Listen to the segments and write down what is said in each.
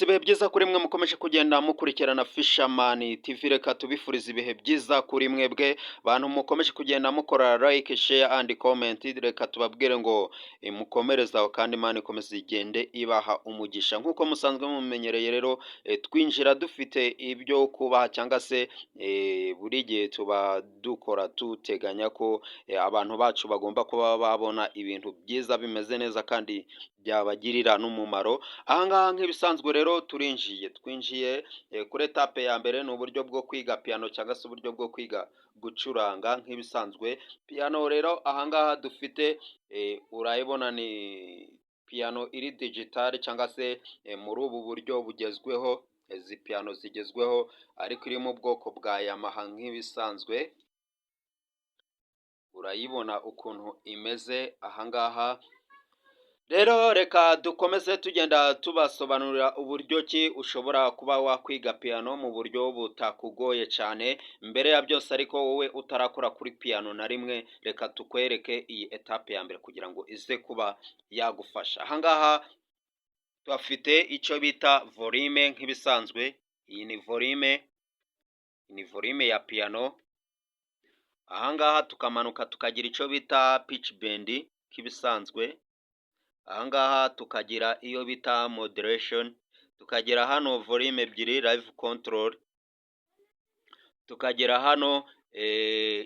Ibihe byiza kuri mwe mukomeje kugenda mukurikirana Fisherman TV. Reka tubifurize ibihe byiza kuri mwebwe bantu mukomeje kugenda mukora like, share and comment. Reka tubabwire ngo mukomereze aho kandi Imana ikomeze igende ibaha umugisha. Nk'uko musanzwe mumenyereye rero, twinjira dufite ibyo kubaha cyangwa se buri gihe tuba dukora tuteganya ko abantu bacu bagomba kuba babona ibintu byiza bimeze neza kandi byabagirira n'umumaro. Ahangaha nk'ibisanzwe rero turinjiye, twinjiye kuri étape ya mbere, ni uburyo bwo kwiga piano cyangwa se uburyo bwo kwiga gucuranga nk'ibisanzwe. Piano rero ahangaha dufite, urayibona, ni piano iri digital cyangwa se muri ubu buryo bugezweho. Izi piano zigezweho ariko iri mu bwoko bwa Yamaha nk'ibisanzwe. Urayibona ukuntu imeze ahangaha. Rero reka dukomeze tugenda tubasobanurira uburyo ki ushobora kuba wakwiga piano mu buryo butakugoye cyane. Mbere ya byose ariko, wowe utarakora kuri piano na rimwe, reka tukwereke iyi étape ya mbere kugira ngo ize kuba yagufasha. Ahangaha tuhafite icyo bita volume nk'ibisanzwe. Iyi ni volume, ni volume ya piano. Ahangaha tukamanuka tukagira icyo bita pitch bend nk'ibisanzwe. Ahangaha tukagira iyo bita modulation, tukagira hano volume ebyiri, live control, tukagira hano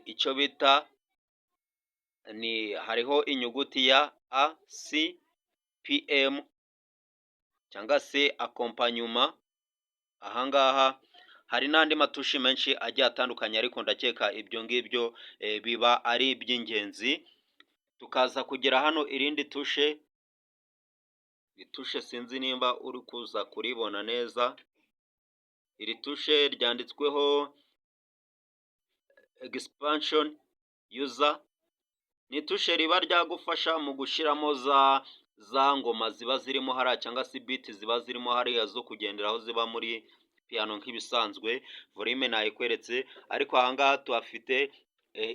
icyo bita ni hariho inyuguti ya A C P M cyangwa se accompagnement. Ahangaha hari n'andi matushi menshi agiye atandukanye, ariko ndakeka ibyo ngibyo biba ari iby'ingenzi. Tukaza kugira hano irindi touche. Iri touche sinzi nimba uri kuza kuribona neza. Iri touche ryanditsweho expansion user, ni touche riba ryagufasha mu gushyiramo za ngoma ziba zirimo hariya cyangwa se beat ziba zirimo hariya zo kugenderaho ziba muri piano nk'ibisanzwe. Volume nayikweretse, ariko ahangaha tuhafite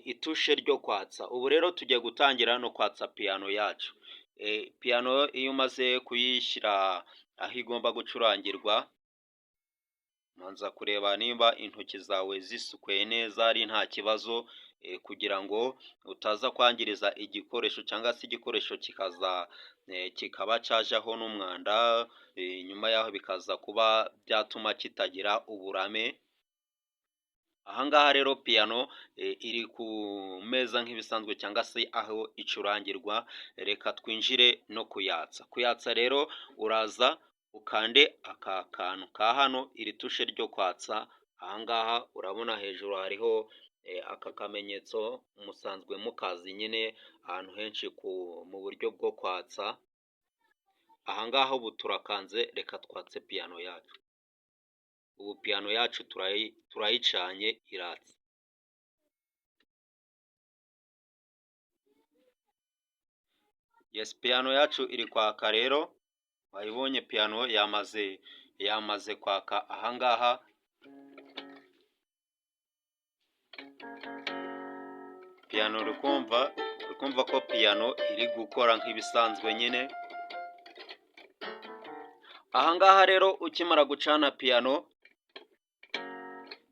itouche ryo kwatsa. Ubu rero tugiye gutangira no kwatsa piano yacu. Piano iyo umaze kuyishyira aho igomba gucurangirwa, ubanza kureba niba intoki zawe zisukuye neza ari nta kibazo, kugira ngo utaza kwangiriza igikoresho cyangwa se igikoresho kikaza kikaba cyajyaho n'umwanda, nyuma yaho bikaza kuba byatuma kitagira uburame. Ahangaha rero piano iri ku meza nk'ibisanzwe cyangwa se aho icurangirwa. Reka twinjire no kuyatsa. Kuyatsa rero, uraza ukande aka kantu ka hano, iri touche ryo kwatsa. Ahangaha urabona hejuru hariho aka kamenyetso, musanzwe mukazi nyine ahantu henshi mu buryo bwo kwatsa. Ahangaha ubu turakanze, reka twatse piano yacu. Ubu piano yacu turayicanye, iratse. Yes, piano yacu iri kwaka rero, wayibonye, piano yamaze kwaka ahangaha. Piano uri kumva ko piano iri gukora nk'ibisanzwe nyine. Ahangaha rero ukimara gucana piano,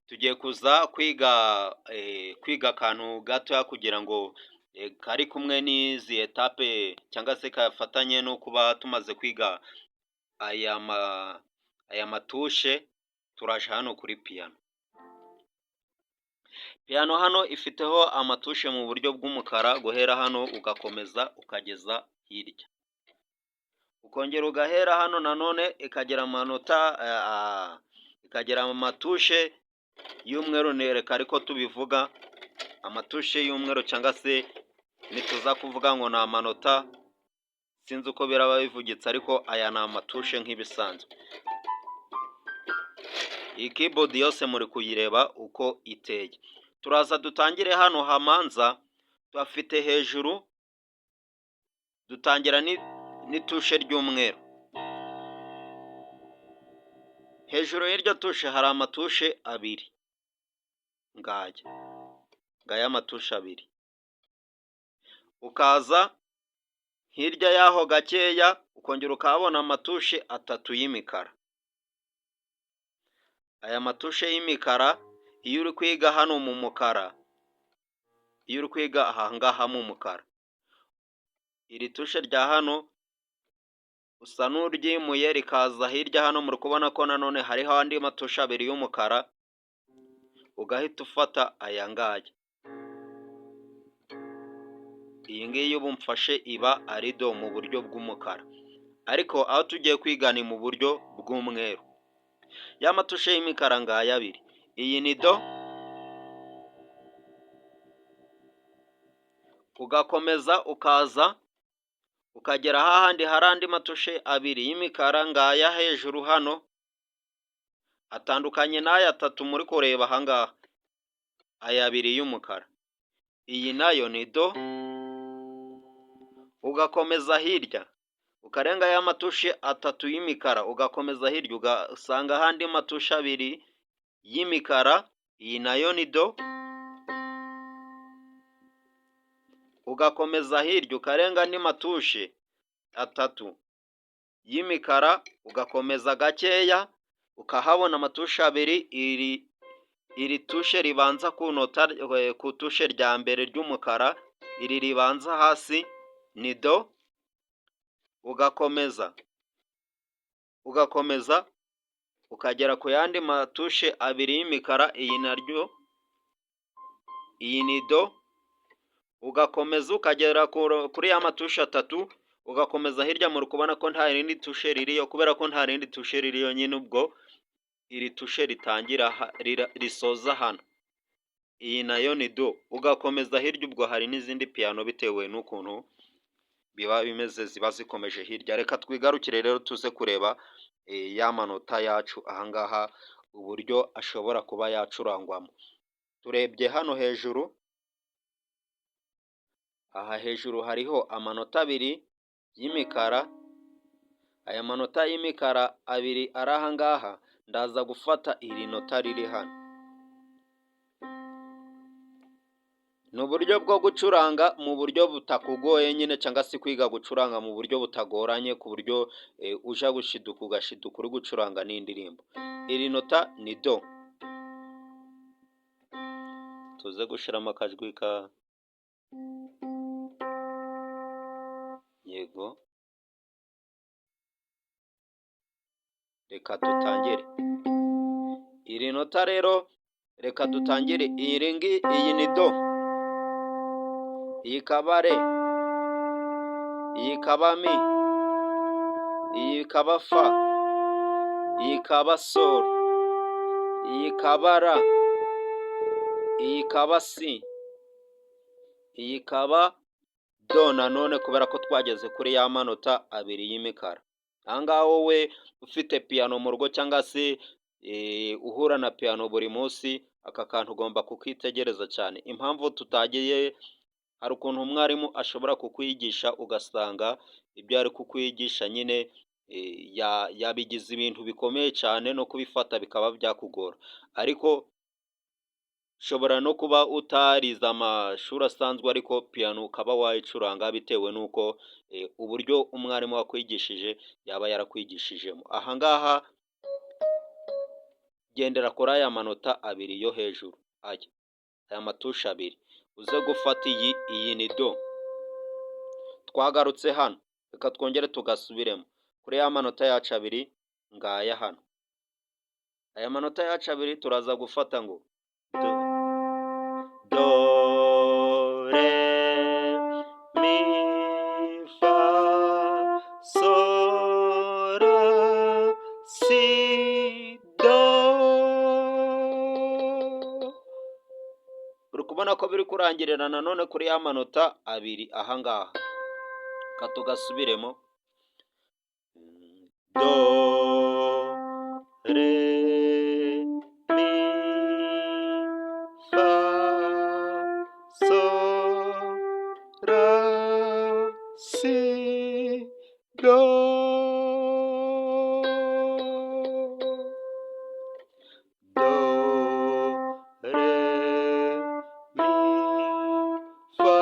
tugiye kuza kwiga akantu gatoya kugira ngo kari kumwe n'izi étape cyangwa se kafatanye no kuba tumaze kwiga aya matouche. Turaje hano kuri piano. Piano hano ifiteho amatouche mu buryo bw'umukara, guhera hano ugakomeza ukageza hirya, ukongera ugahera hano nanone ikagira amanota, ikagira amatouche y'umweru. Nereka ariko tubivuga amatouche y'umweru cyangwa se nituza kuvuga ngo ni amanota, sinzi uko biraba bivugitse, ariko aya ni amatouche nk'ibisanzwe. Iyi keyboard yose muri kuyireba uko iteye. Turaza dutangire hano hamanza, tuhafite hejuru, dutangira n'itouche ry'umweru. Hejuru y'iryo touche hari amatouche abiri, ngaya amatouche abiri. Ukaza hirya y'aho gakeya ukongera ukahabona amatouche atatu y'imikara. Aya matushe y'imikara, iyo uri kwiga hano mu mukara, iyo uri kwiga aha ngaha mu mukara, iri tushe rya hano usa n'uryimuye rikaza hirya hano. Muri kubona ko nanone hariho andi matushe abiri y'umukara, ugahita ufata aya ngaya. Iyi ngiyi ubu mfashe iba ari do mu buryo bw'umukara, ariko aho tugiye kwiga ni mu buryo bw'umweru. Ya matushe y'imikara ngaya abiri, iyi ni do, ugakomeza ukaza ukagera hahandi hari andi matushe abiri y'imikara, ngaya hejuru hano, atandukanye n'aya atatu muri kureba aha ngaha, aya abiri y'umukara. Iyi nayo ni do, ugakomeza hirya ukarenga ya matushe atatu y'imikara, ugakomeza hirya ugasanga ahandi matushe abiri y'imikara, iyi nayo ni do, ugakomeza hirya ukarenga andi matushe atatu y'imikara, ugakomeza gakeya ukahabona amatushe abiri, iri tushe ribanza ku nota, ku tushe rya mbere ry'umukara, iri ribanza hasi ni do, ugakomeza ugakomeza ukagera ku yandi matushe abiri y'imikara, iyi naryo iyi ni do, ugakomeza ukagera kuri ya matushe atatu, ugakomeza hirya. Muri kubona ko nta rindi tushe ririyo, kubera ko nta rindi tushe ririyo nyine, ubwo iri tushe ritangira risoza hano, iyi nayo ni do, ugakomeza hirya. Ubwo hari n'izindi piyano bitewe n'ukuntu biba bimeze ziba zikomeje hirya. Reka twigarukire rero tuze kureba ya manota yacu ahangaha uburyo ashobora kuba yacurangwamo. Turebye hano hejuru, aha hejuru hariho amanota abiri y'imikara. Aya manota y'imikara abiri ari aha ngaha, ndaza gufata iri nota riri hano. Ni uburyo bwo gucuranga mu buryo butakugoye nyine, cyangwa se kwiga gucuranga mu buryo butagoranye, ku buryo uja gushiduka ugashiduka uri gucuranga n'indirimbo. Iri nota ni do, tuze gushiramo akajwi ka yego. Reka dutangire iri nota rero, reka dutangire iyi ni do, iyi ikaba re, iyi ikaba mi, iyi ikaba fa, iyi ikaba sol, iyi ikaba ra, iyi ikaba si, iyi ikaba do nanone, kubera ko twageze kuri ya manota abiri y'imikara. Aha ngaha wowe ufite piyano mu rugo cyangwa se uhura na piyano buri munsi, aka kantu ugomba kukitegereza cyane. Impamvu tutagiye, hari ukuntu umwarimu ashobora kukwigisha ugasanga ibyo ari kukwigisha nyine yabigize ibintu bikomeye cyane, no kubifata bikaba byakugora. Ariko ushobora no kuba utarize amashuri asanzwe, ariko piyano ukaba wayicuranga bitewe n'uko uburyo umwarimu wakwigishije yaba yarakwigishijemo. Aha ngaha gendera kuri aya manota abiri yo hejuru, aya matushe abiri, uze gufata iyi ni do. Twagarutse hano, reka twongere tugasubiremo kuri ya manota yacu abiri ngaya hano. Aya manota yacu abiri turaza gufata ngo do, do, re, mi, fa, sol, la, si, do. Uri kubona ko biri kurangirira nanone kuri ya manota abiri aha ngaha. Reka tugasubiremo. Do, re, mi, fa, sol, la, si, do. Do, re, mi, fa,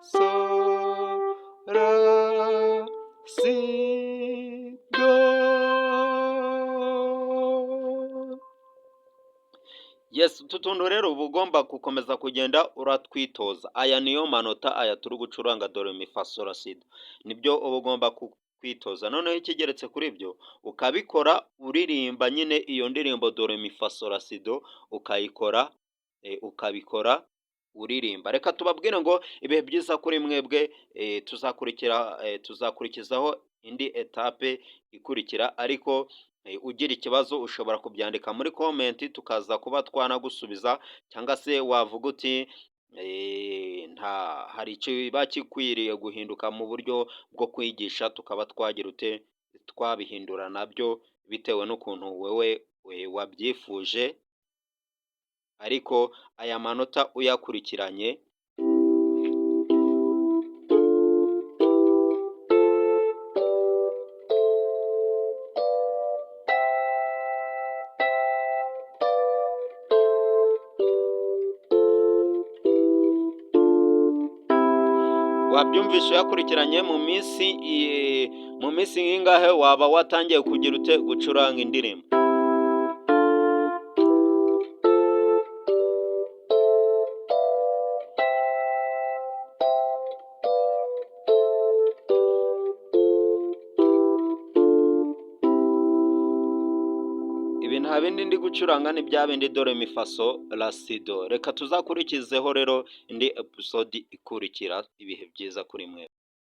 sol, la, si, do. Yes, utu tuntu rero uba ugomba gukomeza kugenda uratwitoza. Aya niyo manota, aya turi gucuranga, do re mi fa sol la si do, nibyo uba ugomba kwitoza. Noneho ikigeretse kuri ibyo, ukabikora uririmba nyine iyo ndirimbo do re mi fa sol la si do, ukayikora, ukabikora uririmba. Reka tubabwire ngo ibihe byiza kuri mwebwe. Tuzakurikira, tuzakurikizaho indi étape ikurikira, ariko ugira ikibazo ushobora kubyandika muri comment, tukaza kuba twanagusubiza, cyangwa se wavuga uti nta hari ikiba gikwiriye guhinduka mu buryo bwo kwigisha, tukaba twagira ute, twabihindura nabyo bitewe n'ukuntu wowe wabyifuje. Ariko aya manota uyakurikiranye, wabyumvishe, uyakurikiranye mu minsi nk'ingahe waba watangiye kugira ute, gucuranga indirimbo. Ibi nta bindi ndi gucuranga, ni bya bindi do re mi fa sol la si do. Reka tuzakurikizeho rero indi episode ikurikira. Ibihe byiza kuri mwe.